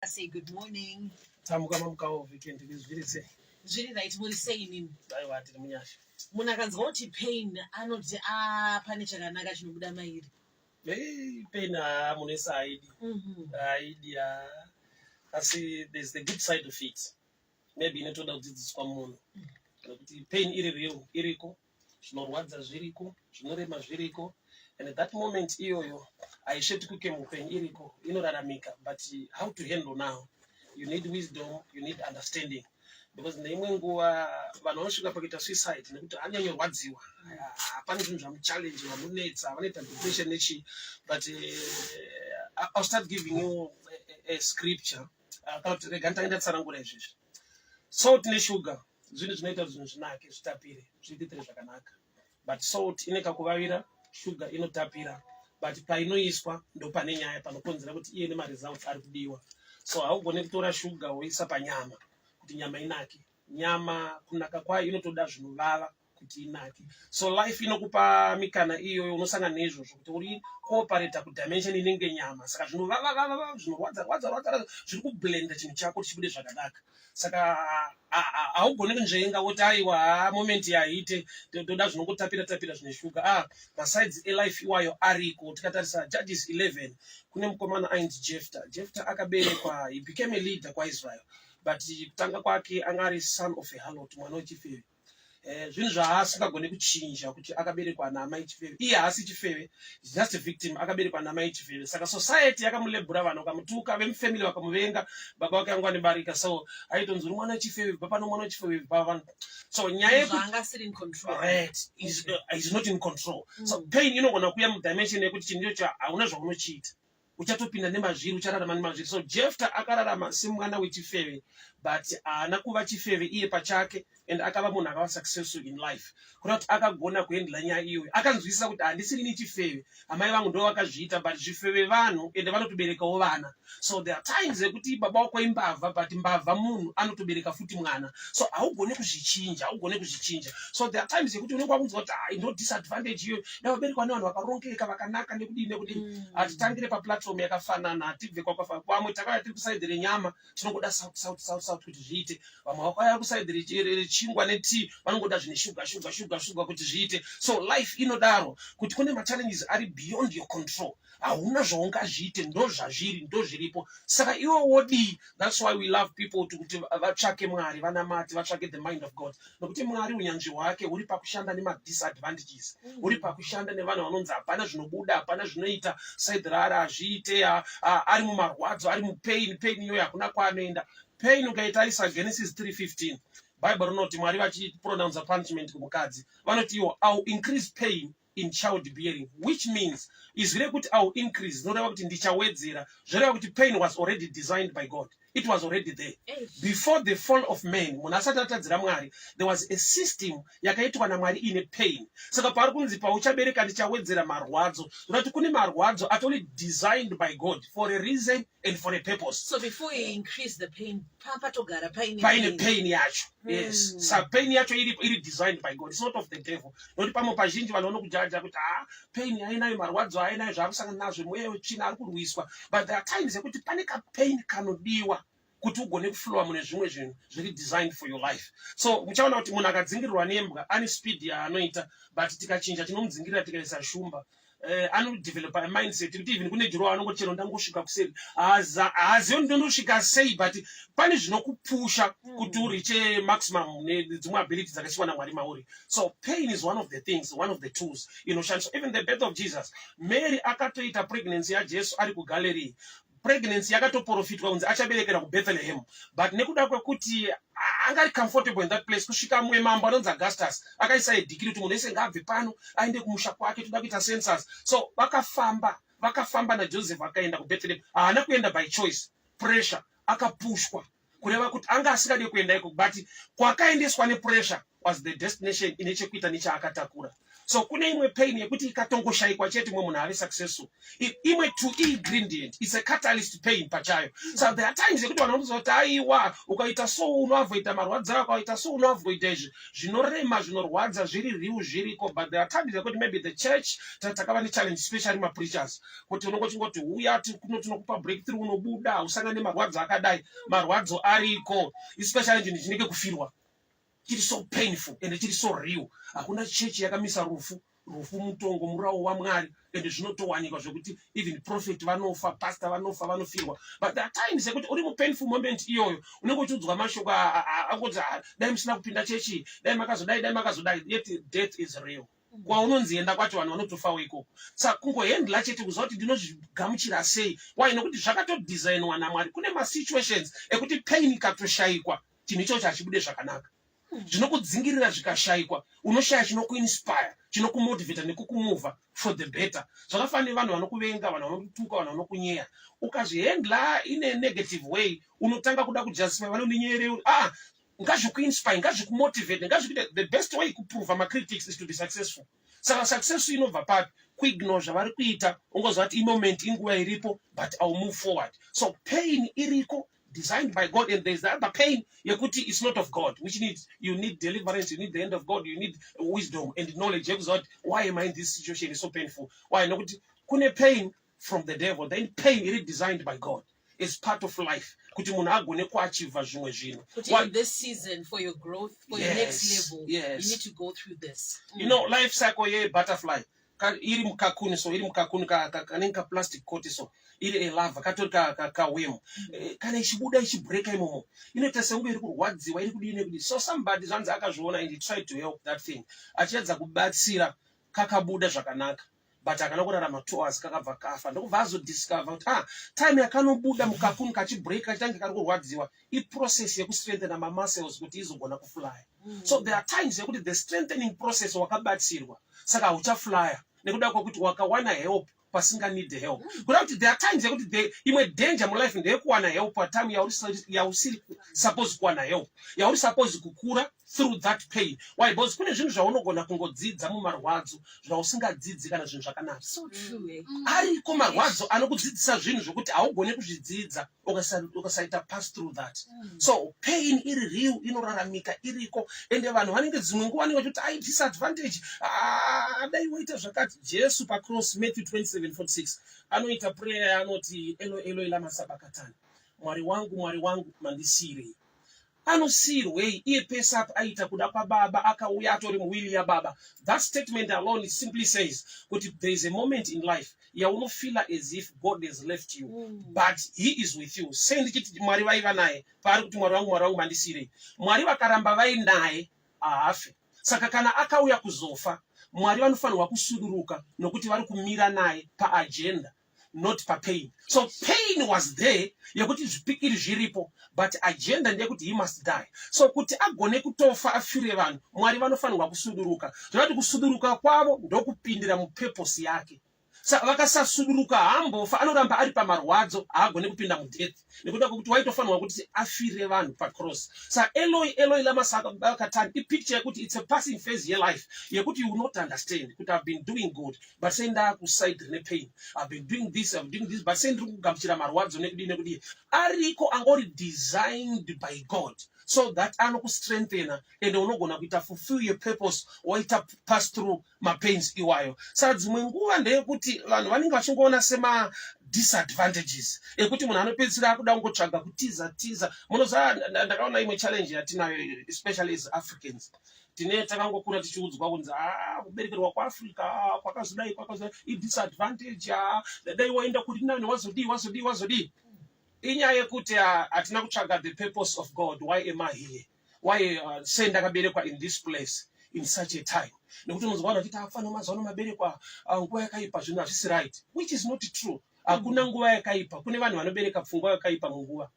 Say good morning. Tamuka mamukawo weekend zviri sei? Zviri right, muri sei inini? Aiwa, tiri munyasha. Munhu akanzwa kuti pain anoti, a, pane chakanaka chinobuda mairi. Hey, pain, haa, munhu wese haidi. Haidi, haa. Asi there's the good side of it. Maybe inotoda kudzidziswa munhu. Nekuti pain iri real, iriko, zvinorwadza zviriko, zvinorema zviriko. And at that moment iyoyo haisvetukuke muupenyu, iriko, inoraramika. But how to handle now? You need wisdom, you need understanding. Because neimwe nguva vanhu vanosvika pakuita suicide nekuti anyanyorwadziwa, hapana zvinhu zvamuchallenge, vamunetsa, vanoita depression nechii. But I'll start giving you a scripture. Kana kuti rega nditange ndatsanangura izvezvi. Salt nesugar zvinhu zvinoita kuti zvinhu zvinake, zvitapire, zviititire zvakanaka. But salt ine kakuvavira, sugar inotapira, but painoiswa ndo pane nyaya, panokonzera kuti iye nemaresults ari kudiwa. So haugone kutora shuga woisa panyama kuti nyama inake. Nyama kunaka kwayo inotoda zvinovava kuti inake. So life inokupa mikana iyoyo, unosangana neizvozvo kuti uri kuoperata kudimension inenge nyama, saka zvinovavavava, zvinorwadza rwadza rwadza, zviri kublenda chinhu chako chibude zvakanaka. Saka haugoni kunzvenga woti, "Aiwa, ha, moment yaite toda zvinongotapira tapira zvine shuga." Ah, masides elife iwayo ariko. Tikatarisa Judges 11, kune mukomana ainzi Jefta. Jefta akaberekwa, he became a leader kwaIsrael, but kutanga kwake anga ari son of a harlot, mwana wechifeve. Zvinhu zvaasingagoni kuchinja kuti akaberekwa naamai chifeve. Iye haasi chifeve, just a victim, akaberekwa naamai chifeve. Saka society yakamulabela, vanhu vakamutuka, vemufamily vakamuvenga, baba vake anga nebarika. So aitonzi, "Uri mwana wechifeve, bva pano, mwana wechifeve, bva pano." So nyaya yekuti Zvanga asiri in control. Right, is not in control. So pain inogona kuuya mudimension yekuti chinhu ichocho hauna zvaunochiita, uchatopinda nemazviri, uchararama nemazviri. So Jefta akararama semwana wechifeve, but haana kuva chifeve iye pachake, and akava munhu akava successful in life, kuda kuti akagona kuhandle nyaya iyoyo. Akanzwisisa kuti handisirini chifeve, amai vangu ndo vakazviita, but zvifeve vanhu ende vanotoberekawo vana. So there are times ekuti baba wako imbavha, but mbavha munhu anotobereka futi mwana. So haugoni kuzvichinja, haugoni kuzvichinja. So there are times yekuti unenge wakunzwa kuti, "Ai, ndo disadvantage iyoyo, ndavaberekwa nevanhu vakarongeka, vakanaka," nekudii nekudii. Hatitangire paplatform yakafanana, hatibve kwakafanana. Vamwe takauya tiri kuside renyama, tinongoda salt, salt, salt, salt kuti zviite. Vamwe vakauya kuside rechingwa netii, vanongoda zvine shuga, shuga, shuga, shuga kuti zviite. So life inodaro kuti kune machallenges ari beyond your control, hauna zvaungazviite, ndo zvazviri, ndo zviripo. Saka iwe wodii? That's why we love people to kuti vatsvake Mwari, vanamati, vatsvake the mind of God, nokuti Mwari unyanzvi hwake huri pakushanda nemadisadvantages, huri pakushanda nevanhu vanonzi hapana zvinobuda, hapana zvinoita, side rari hazviite, ari mumarwadzo, ari mupain. Pain iyoyo hakuna kwaanoenda. Pain, ukaitarisa Genesis 3:15, Bible rinoti Mwari vachipronounce punishment kumukadzi, vanoti iwo, "I will increase pain in child bearing," which means izwi rekuti "I will increase" rinoreva kuti ndichawedzera. Zvoreva kuti pain was already designed by God, it was already there before the fall of man. Munhu asati atadzira Mwari, there was a system yakaitwa naMwari ine pain. Saka paari kunzi, "Pauchabereka ndichawedzera marwadzo," zvoreva kuti kune marwadzo atori designed by God for a reason and for a purpose. So before you increase the pain, papatogara paine paine pain. Pain yacho, yes. Sa pain yacho iripo, iri designed by God. It's not of the devil, nokuti pamwe pazhinji vanhu vanokujaja kuti, "Ha, pain ainayo, marwadzo ainayo, zvaari kusangana nazvo, mweya wetsvina, ari kurwiswa." But there are times ekuti pane kapain kanodiwa kuti ugone kuflowa mune zvimwe zvinhu zviri designed for your life. So muchaona kuti munhu akadzingirirwa nembwa ane speed yaanoita, but tikachinja tinomudzingirira tikaisa shumba, anodevelopa a mindset kuti even kune juro anongoti, "Chero ndangosvika kuseri." Haazivi ndondosvika sei, but pane zvinokupusha kuti ureache maximum nedzimwe ability dzakaiswa naMwari mauri. So pain is one of the things, one of the tools inoshandiswa. Even the birth of Jesus, Mary akatoita pregnancy yaJesu ari kuGalilee. Pregnancy yakatoprofitwa kunzi achaberekera kuBethlehem, but nekuda kwekuti anga ari comfortable in that place, kusvika mumwe mambo anonzi Augustus akaisa edictly kuti munhu wese ngaabve pano aende kumusha kwake, toda kuita census. So vakafamba, vakafamba naJoseph, akaenda kuBethlehem. Haana kuenda by choice, pressure, akapushwa, kureva kuti anga asingadi kuenda iko, but kwakaendeswa nepressure was the destination ine chekuita nechaakatakura. So kune imwe pain yekuti ikatongoshayikwa chete, mumwe munhu ave successful. Imwe to ingredient, it's a catalyst pain pachayo. So there are times yekuti vanhu vanoziva kuti aiwa, ukaita so unoavoida marwadzo ako, ukaita so unoavoida izvi zvinorema, zvinorwadza, zviri real, zviriko. But there are times yekuti maybe the church takava nechallenge, especially mapreachers, kuti unonge uchingoti uya kuno tinokupa breakthrough, unobuda usangane nemarwadzo akadai. Marwadzo ariko, especially chinhu chinenge kufirwa chiri so painful ende chiri so real. Hakuna chechi yakamisa rufu. Rufu mutongo, murawo waMwari, ende zvinotowanikwa zvekuti even prophet vanofa, pastor vanofa, vanofirwa. But there are times yekuti uri mupainful moment iyoyo, unenge uchiudzwa mashoko angoti, "Ah, dai musina kupinda chechi, dai makazodai, dai makazodai." Yet death is real. Kwaunonzi enda kwacho, vanhu vanotofawo ikoko. Saka kungohandla chete, kuziva kuti ndinozvigamuchira sei. Why? Nokuti zvakatodesignwa naMwari. Kune masituations ekuti pain ikatoshayikwa, chinhu ichocho hachibude zvakanaka. Zvinokudzingirira zvikashayikwa, unoshaya chinokuinspire, chinokumotivata nekukumova for the better. Zvakafanira nevanhu vanokuvenga, vanhu vanokutuka, vanhu vanokunyeya. Ukazvihandla in a negative way, unotanga kuda kujustify vanondinyeyerei. Ah, ngazvikuinspire, ngazvikumotivate, ngazvikuite. The best way kuprova macritics is to be successful. Saka success inobva papi? Kuignore zvavari kuita, ungoziva kuti imoment, inguva iripo, but I will move forward. So pain iriko, designed by God, and there's the other pain yekuti it's not of God, which needs, you need deliverance, you need the hand of God, you need wisdom and knowledge yekuziva kuti why am I in this situation is so painful? Why? Nokuti kune pain from the devil, then pain iri designed by God is part of life, kuti munhu agone kuachieva zvimwe zvinhu. Kuti in this season, for your growth, for your next level, you need to go through this. Life cycle yebutterfly iri mucocoon. So iri mucocoon kanenge kaplastic coat, so iri alarva, katori kaworm. Kana ichibuda, ichibreka imomo, inoita sekunge iri kurwadziwa, iri kudii nekudii. So somebody zvanzi akazviona and he tried to help that thing, achiedza kubatsira. Kakabuda zvakanaka, but akana kurarama 2 hours, kakabva kafa. Ndokubva azodiscover kuti, ah, time yakanobuda mucocoon kachibreka, kachitange kari kurwadziwa, iprocess yekustrengthena mamuscles kuti izogona kufly. So there are times yekuti the strengthening process wakabatsirwa, saka hauchaflya nekuda kwekuti wakawana help pasinganid help. Kuda kuti there are times yekuti imwe danger mulife ndeyekuwana help patime yausiri suppose kuwana help, yauri suppose kukura through that pain. Why? Because kune zvinhu zvaunogona kungodzidza mumarwadzo zvausingadzidzi kana zvinhu zvakanaka. So true, eh? Ariko marwadzo anokudzidzisa zvinhu zvokuti haugoni kuzvidzidza ukasaita pass through that. So pain iri real, inoraramika, iriko. Ende vanhu vanenge dzimwe nguva vanenge vachiti ai disadvantage. Ah, dai waita zvakati. Jesu pacross, Matthew 27:46, anoita prayer yaanoti, "Elo Eloi lama sabakatani, Mwari wangu, Mwari wangu, mandisiyirei?" Anosiyirwei iye pese apo aita kuda kwababa, akauya atori muwill yababa? That statement alone, it simply says kuti there is a moment in life yaunofeela as if God has left you, but he is with you. Sei ndichiti Mwari vaiva naye paari kuti, "Mwari wangu, Mwari wangu, mandisiyirei"? Mwari vakaramba vainaye, haafe. Saka kana akauya kuzofa, Mwari vanofanirwa kusuduruka, nokuti vari kumira naye paagenda, not papain. So pain was there yekuti zvipikiri zviripo, but agenda ndeyekuti he must die. So kuti agone kutofa afire vanhu, Mwari vanofanirwa kusuduruka. Zvinoti kusuduruka kwavo ndokupindira mupurpose yake. Saka vakasasuduruka, haambofa, anoramba ari pamarwadzo, haagone kupinda mudeath, nekuda kwekuti waitofanirwa kuti afire vanhu pacross. Saka "Eloi Eloi lama sabakatani" ipicture yekuti it's a passing phase yelife, yekuti you will not understand kuti I've been doing good, but sei ndaakuside rine pain? I've been doing this, I've been doing this, but sei ndiri kugamuchira marwadzo nekudii nekudii? Ariko angori designed by God so that anokustrengthena, ende unogona kuita fulfill your purpose waita pass through mapains iwayo. Saka dzimwe nguva ndeyekuti vanhu vanenge vachingoona sema-disadvantages ekuti munhu anopedzisira akuda kungotsvaga kutiza tiza. Munoziva, ndakaona imwe challenge yatinayo, especially as Africans. Tine takangokura tichiudzwa kunzi, a kuberekerwa kuAfrica, ah, kwakazodai, kwakazodai, idisadvantage. Ah, dai waenda kuri nani, wazodii, wazodii, wazodii. Inyaya yekuti, ah, hatina kutsvaga the purpose of God. Why am I here? Why sei ndakaberekwa in this place in such a time? Nekuti unonzwa vanhu vachiti afana mazuva ano maberekwa nguva yakaipa, zvinhu hazvisi right, which is not true. Hakuna nguva yakaipa. Kune vanhu vanobereka pfungwa yakaipa munguva.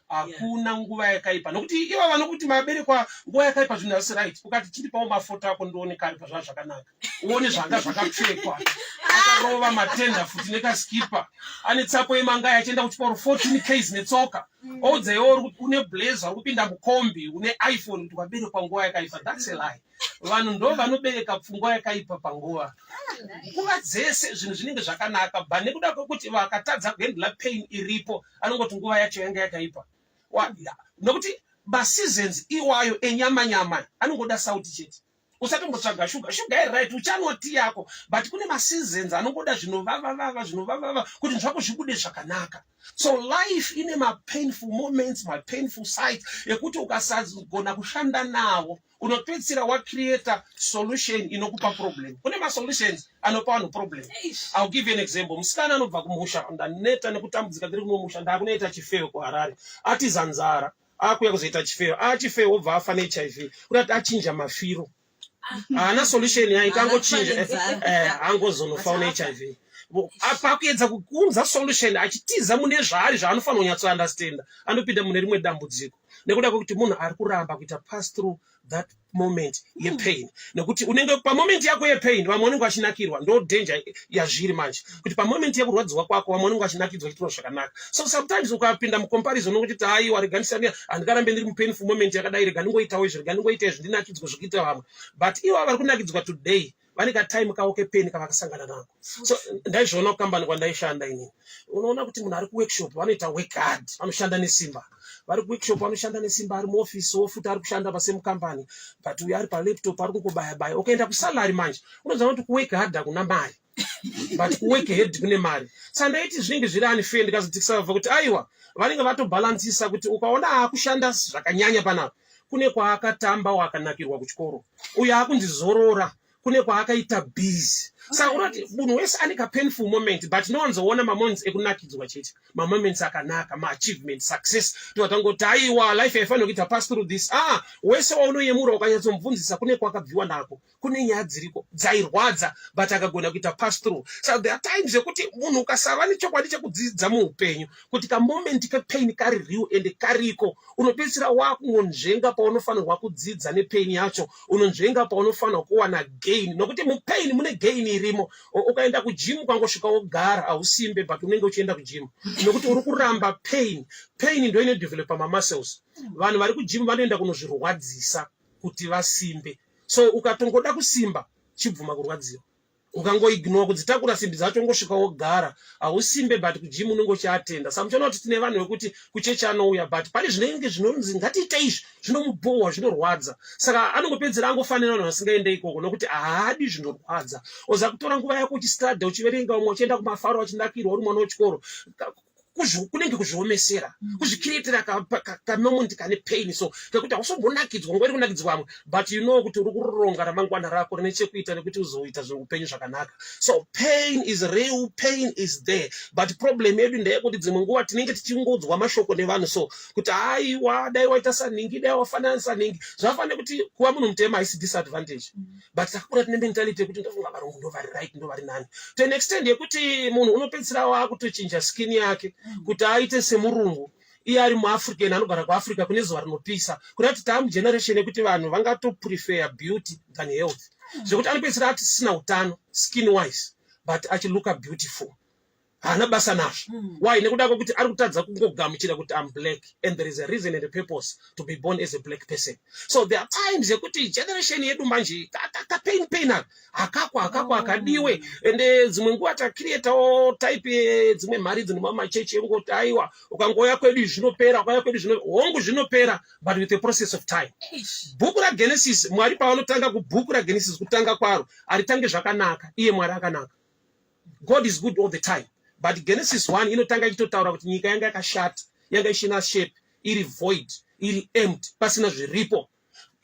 Hakuna nguva yakaipa, nokuti ivo vanokuti maberekwa nguva yakaipa, zvinhu hazvisi right. Ukati chindipawo mafoto ako ndione kare pazvava zvakanaka, uone zvanga zvakapfekwa, akarova matenda futi nekaskipa, ane tsapo yemangai, achienda kuchikoro 14 ks netsoka, oudzaiwo une blazer, uri kupinda mukombi, une iPhone, kuti waberekwa nguva yakaipa. That's a lie. Vanhu ndo vanobereka pfungwa yakaipa panguva. Nguva dzese zvinhu zvinenge zvakanaka, but nekuda kwekuti vakatadza kuhandla pain iripo, anongoti nguva yacho yanga yakaipa. Nokuti maseasons iwayo enyama nyama anongoda sauti chete. Usatombotsvaga shuga, shuga iri right, uchanwa tea yako, but kune maseasons anongoda zvinovavavava, zvinovavava kuti zvako zvibude zvakanaka. So life ine mapainful moments, mapainful sides ekuti ukasagona kushanda nawo unopedzisira wacreata solution inokupa problem. Kune masolutions anopa vanhu problem. I'll give you an example. Musikana anobva kumusha, ndaneta nekutambudzika ndiri kunomusha, ndakunoita chifeyo kuHarare, atiza nzara, akuya kuzoita chifeyo, achifeyo wobva afa neHIV, kuti achinja mafiro. Haana solution yaita, angochinja, angozonofa neHIV. Pakuedza kuunza solution achitiza mune zvaari zvaanofanira kunyatsoundestanda, anopinda mune rimwe dambudziko nekuda kwekuti munhu ari kuramba kuita pass through that moment yepain. Nekuti unenge pamoment yako yepain, vamwe vanenge vachinakirwa. Ndo danger yazviri manje, kuti pamoment yekurwadziwa kwako vamwe vanenge vachinakidzwa, vachiitwa zvakanaka. So sometimes ukapinda mucomparison unongoti, aiwa, rega ndisane, handingarambe ndiri mupainful moment yakadai, rega ndingoitawo izvi, rega ndingoita izvi, ndinakidzwe zvikuita vamwe. But ivo vari kunakidzwa today vane katime kavo kepain kavakasangana nako. So ndaizviona kukambani kwandaishanda inini. Unoona kuti munhu ari kuworkshop vanoita work hard, vanoshanda nesimba. Vari kuworkshop vanoshanda nesimba, ari muofisi wofuti ari kushanda pasame company, but uyo ari palaptop ari kungobaya baya. Ukaenda kusalary manje unoziva kuti kuwork hard hakuna mari, but kuwork hard kune mari. Saka ndaiti zvinenge zviri unfair. Ndikazodiscover kuti aiwa, vanenge vatobhalansisa kuti ukaona akushanda zvakanyanya panapa, kune kwaakatamba wakanakirwa kuchikoro, uyo akunzi zorora, kune kwaakaita busy. Saka unoti munhu wese ane kapainful moment, but nowanzoona mamoments ekunakidzwa chete, mamoments akanaka, maachievement, success, tovatangoti aiwa, life haifanira kuita pass through this. Ah, wese waunoyemura ukanyatsomubvunzisa, kune kwakabviwa nako, kune nyaya dziriko dzairwadza, but akagona kuita pass through. So there are times yekuti munhu ukasava nechokwadi chekudzidza muupenyu kuti kamoment kepain kari real and kariko, unopedzisira wakungonzvenga paunofanirwa kudzidza nepain yacho, unonzvenga paunofanirwa kuwana gain, nokuti mupain mune gain irimo. Ukaenda kugym, ukangosvika wogara, hausimbe, but unenge uchienda kugym nokuti uri kuramba pain. Pain ndo inodevelopa mamuscles. Vanhu vari kugym vanoenda kunozvirwadzisa kuti vasimbe. So ukatongoda kusimba, chibvuma kurwadziwa. Ukangoignore kudzitakura simbi dzacho, ungosvika wogara, hausimbe, but kugym unenge uchiatenda. Saka muchiona kuti tine vanhu vekuti kuchechi anouya, but pane zvinenge zvinonzi ngatiite izvi, zvinomubhohwa, zvinorwadza. Saka anongopedzera angofanira vanhu vasingaende ikoko nokuti haadi zvinorwadza. Oza kutora nguva yako uchistadha, uchiverenga, umwe uchienda kumafaro, achinakirwa uri mwana wechikoro. Kunenge kuzviomesera, kuzvicreatira kamoment kane pain, so kekuti hausombonakidzwa nguva iri kunakidzwa vamwe, but you know kuti uri kuronga ramangwana rako rine chekuita nekuti uzoita zveupenyu zvakanaka. So pain is real, pain is there, but problem yedu ndeyekuti dzimwe nguva tinenge tichingodzwa mashoko nevanhu so kuti aiwa, dai waita saningi, dai wafanana saningi. Zvafanira kuti kuva munhu mutema haisi disadvantage, but takakura tine mentality yekuti ndofunga varungu ndo vari right, ndo vari nani, to an extent yekuti munhu unopedzisira waakutochinja skin yake kuti aite semurungu, iye ari muAfrican anogara kuAfrica kune zuva rinopisa. Kuda kuti taamugeneration yekuti vanhu vangatoprefer beauty than health, zvekuti anopedzisira atisina utano skin wise, but achilooka beautiful, haana basa nazvo. Why? Nekuda kwekuti ari kutadza kungogamuchira kuti I'm black and there is a reason and a purpose to be born as a black person. So there are times yekuti generation yedu manje kapain pain aka hakako hakako hakadiwe. Ende dzimwe nguva tacreatawo type yedzimwe mhari dzinoma machechi engoti aiwa, ukangouya kwedu izvi zvinopera, ukauya kwedu zvino, hongu, zvinopera, but with the process of time. Bhuku raGenesis, Mwari pavanotanga kubhuku raGenesis, kutanga kwaro haritange zvakanaka. Iye Mwari akanaka. God is good all the time, but Genesis 1 inotanga ichitotaura kuti nyika yanga yakashata, yanga isina shape, iri void, iri empty, pasina zviripo.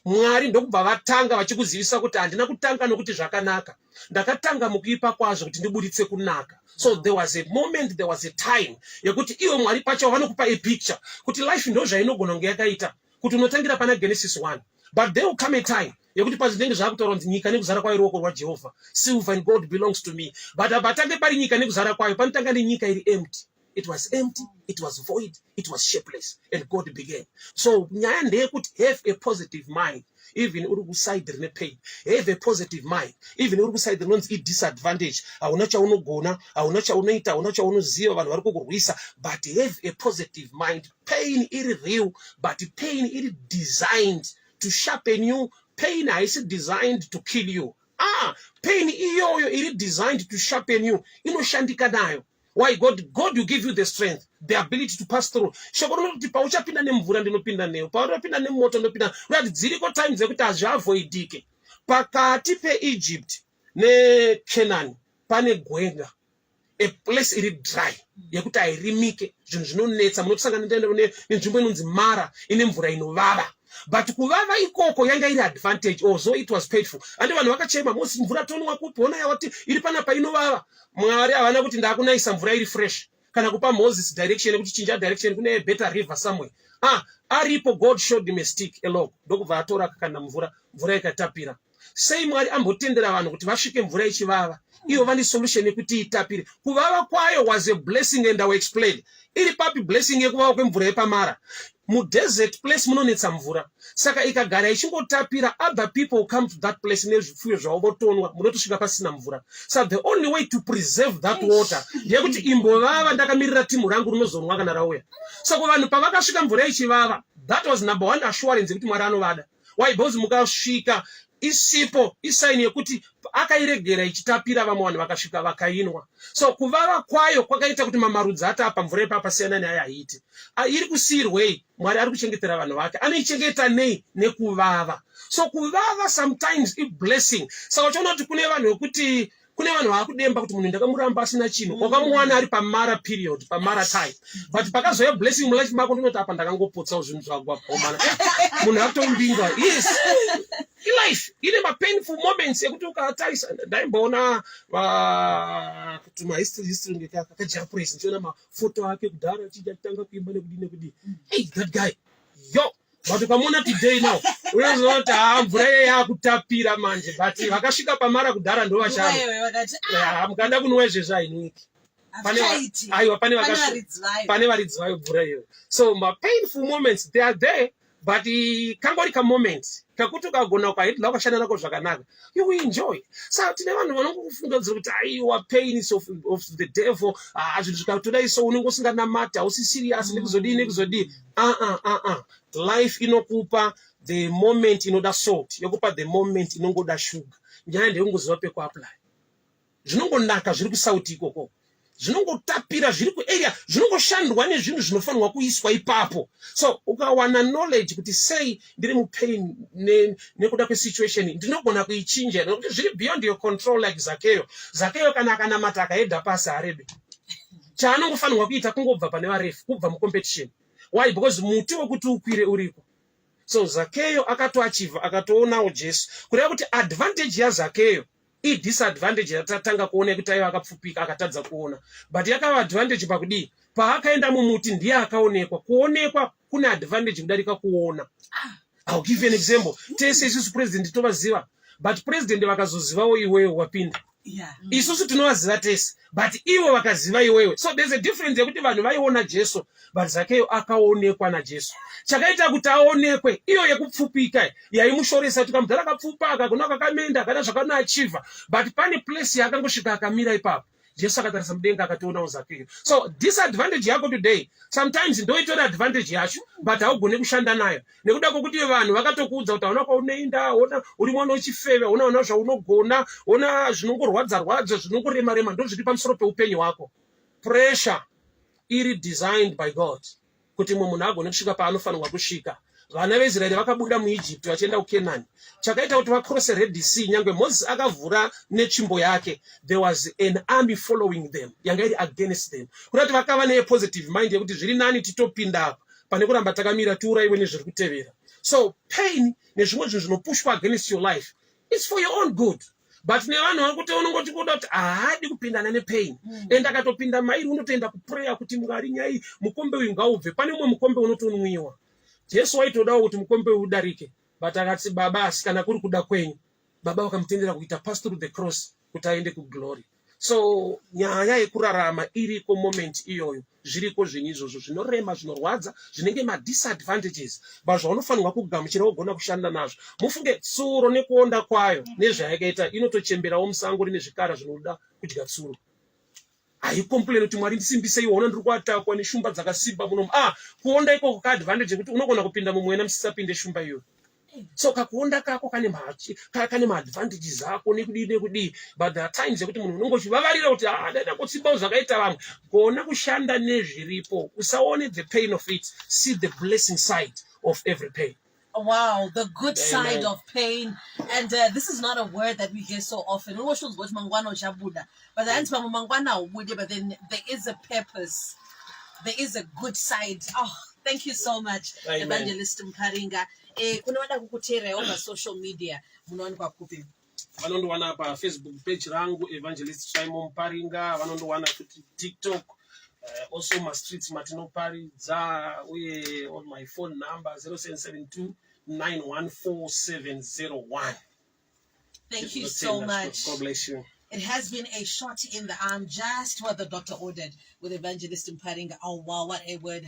Mwari ndokubva vatanga vachikuzivisa kuti handina kutanga nokuti zvakanaka, ndakatanga mukuipa kwazvo kuti ndiburitse kunaka. So there was a moment, there was a time yekuti ivo Mwari pachavo vanokupa a picture kuti life ndo zvainogona kunge yakaita, kuti unotangira pana Genesis 1, but there will come a time yekuti pazvinenge zvakutaura kunzi nyika nekuzara kwayo ruoko rwaJehovha, silver and gold belongs to me, but hapatange pari nyika nekuzara kwayo, panotanga nenyika iri empty. It was empty, it was void, it was shapeless, and God began. So nyaya ndeyekuti have a positive mind even uri kuside rine pain. Have a positive mind even uri kuside rinonzi idisadvantage, hauna chaunogona, hauna chaunoita, hauna chaunoziva, vanhu vari kukurwisa, but have a positive mind. Pain iri real, but pain iri designed to sharpen you. Pain haisi designed to kill you. Ah, pain iyoyo iri designed to sharpen you. Inoshandika nayo. Why? God will give you the strength, the ability to pass through. Shoko rinoti pauchapinda nemvura, ndinopinda newe, paunopinda nemoto, ndinopinda. Kuti dziriko time dzekuti hazviavoidike. Pakati peEgypt neCanaan pane gwenga, a place iri dry yekuti hairimike, zvinhu zvinonetsa. Munotisangana nenzvimbo inonzi Mara, ine mvura inovava. But kuvava ikoko yanga iri advantage, although it was painful. Andi vanhu vakachema, "Mosi, mvura tonwa kupi? Ona yawati iri panapa inovava." Mwari havana kuti ndakunaisa mvura iri fresh, kana kupa Moses direction yekuti chinja direction kune better river somewhere. Ah, aripo, God showed him a stick, a log, ndokubva atora, akakanda mvura, mvura ikatapira. Sei Mwari ambotendera vanhu kuti vasvike mvura ichivava, ivo vane solution yekuti itapire? Kuvava kwayo was a blessing, and I will explain iri papi blessing yekuvava kwemvura yepaMara. Mudesert place munonetsa mvura, saka ikagara ichingotapira, other people come to that place nezvipfuyo zvavo votonwa, munotosvika pasina mvura. So the only way to preserve that water ndeyekuti imbovava, ndakamirira timu rangu rinozonwa kana rauya. Saka vanhu pavakasvika mvura ichivava, that was number one assurance yekuti Mwari anovada. Why? Because mukasvika isipo, isign yekuti akairegera ichitapira, vamwe vanhu vakasvika vakainwa. So kuvava kwayo kwakaita kuti mamarudzi ati apa mvura ipapa siyana neaya haiti. Iri kusiyirwei? Mwari ari kuchengetera vanhu vake. Anoichengeta nei? Nekuvava. So kuvava sometimes iblessing. Saka uchiona kuti kune vanhu vekuti, kune vanhu vaakudemba kuti munhu ndakamuramba asina chinhu. Wakamuwana ari paMara period, paMara time, but pakazouya blessing mulife mako, ndinoti apa ndakangopotsawo zvinhu zvagwagomana, munhu akutombinga. Yes, ilife ine mapainful moments ekuti ukatarisa. Ndaimboona kuti mahistory history akaJah Prayzah, ndichiona mafoto ake kudhara achija achitanga kuimba nekudii nekudii. Hey, that guy, yo! But ukamuona today now, unozoona kuti haa, mvura iye yakutapira manje. But vakasvika paMara kudhara ndo vacharo. Iwewe vakati, "Ah, Mukada kunwa izvezvi hainwiki." Hazvichaiti. Aiwa, pane Pane varidzi vayo. Pane varidzi vayo mvura iyoyo. So mapainful moments, they are there, but kangori kamoment kakuti ukagona ukahandla, ukashanda nako zvakanaka, you will enjoy. Saka tine vanhu vanongofunga kuti aiwa, pain is of the devil. Ah, zvinhu zvikatodai so unenge usinganamati, hausi serious, nekuzodii nekuzodii. Ah ah ah ah, life inokupa the moment inoda salt, yokupa the moment inongoda sugar. Nyaya ndeyekungoziva pekuapply. Zvinongonaka zviri kusauti ikoko, zvinongotapira zviri kuarea, zvinongoshandwa nezvinhu zvinofanirwa kuiswa ipapo. So ukawana knowledge kuti sei ndiri mupain nekuda kwesituation, ndinogona kuichinja nekuti zviri beyond your control, like Zakeyo. Zakeyo kana akanamata akaedha pasi, harebe. Chaanongofanirwa kuita kungobva pane varefu, kubva mucompetition. Why? Because muti wekuti ukwire uriko. So Zakeyo akatoachivha, akatoonawo Jesu. Kureva kuti advantage yaZakeyo idisadvantage yatatanga kuona yekuti aiva akapfupika, akatadza kuona. But yakava advantage pakudii? Paakaenda mumuti ndiye akaonekwa. Kuonekwa kune advantage kudarika kuona. I'll give you an example. Tese isusu president tovaziva, but president vakazozivawo iwewe wapinda. Isusu tinovaziva tese, but ivo vakaziva iwewe. So there's a difference yekuti vanhu vaiona Jesu, but Zakeyo akaonekwa naJesu. Chakaita kuti aonekwe iyo yekupfupika yaimushoresa kuti kamudhara akapfupa, akagona kakamenda, akada zvakanoachivha. But pane place yaakangosvika akamira ipapo, Jesu akatarisa mudenga akationawo Zakeyo. So disadvantage yako today sometimes ndoitori advantage yacho, but haugoni kushanda nayo nekuda kwokuti vanhu vakatokuudza kuti hauna kwaunoenda, ona uri mwana wechifeve, ona ona zvaunogona, ona zvinongorwadza rwadza, zvinongorema rema, ndo zviri pamusoro peupenyu hwako. Pressure iri designed by God kuti mumwe munhu agone kusvika paanofanirwa kusvika. Vana veIsraeri vakabuda muEgypt vachienda kuKenani. Chakaita kuti vacrosse Red Sea, nyange Moses akavhura netsvimbo yake, there was an army following them yanga iri against them. Kuda kuti vakava nepositive mind yekuti zviri nani titopinda apa pane kuramba takamira tiurayiwe nezviri kutevera. So pain nezvimwe zvinhu zvinopushwa against your life, it's for your own good. But nevanhu vari kuti unongoti kuda kuti haadi kupindana nepain, and akatopinda mairi unotoenda kuprayer kuti, "Mwari, nyai mukombe uyu ngaubve." Pane umwe mukombe unotonwiwa. Jesu waitodawo kuti mukombe uyu udarike, but akati, "Baba, asi kana kuri kuda kwenyu." Baba vakamutendera kuita pass through the cross kuti aende kuglory. So nyaya yekurarama iriko, moment iyoyo zviriko zvinhu izvozvo zvinorema, zvinorwadza, zvinenge madisadvantages, but zvaunofanirwa kugamuchira wogona kushanda nazvo. Mufunge tsuro nekuonda kwayo nezvayakaita, inotochemberawo musango rine zvikara zvinoda kudya. Tsuro haicomplain kuti, "Mwari, ndisimbisei, ona ndiri kuattackwa neshumba dzakasimba munomu." Ah, kuonda ikoko kaadvantage yekuti unogona kupinda mumwena musisapinde shumba iyoyo. So kakuonda kako kane maadvantages ako, nekudii nekudii. But there are times yekuti munhu unenge uchivavarira kuti, "Ah, ndaida kutsimbawo zvakaita vamwe." Gona kushanda nezviripo. Usaone the pain of it, see the blessing side of every pain. Wow, the good Amen. side of pain. And this is not a word that we hear so often. Unoshinzwa kuti mangwana uchabuda. But hanzi pamwe mangwana haubude, but then there is a purpose. There is a good side. Oh, thank you so much, Amen. Evangelist Muparinga. Kune vada kukuteerawo pasocial media, munowanikwa kupi? Vanondiwana paFacebook page rangu, Evangelist Simon Muparinga. Vanondiwana futi TikTok, also mastreets matinoparidza, uye on my phone number 0772 914701. Thank you so much. God bless you. It has been a shot in the arm, just what the doctor ordered with Evangelist Muparinga. Oh, wow, what a word.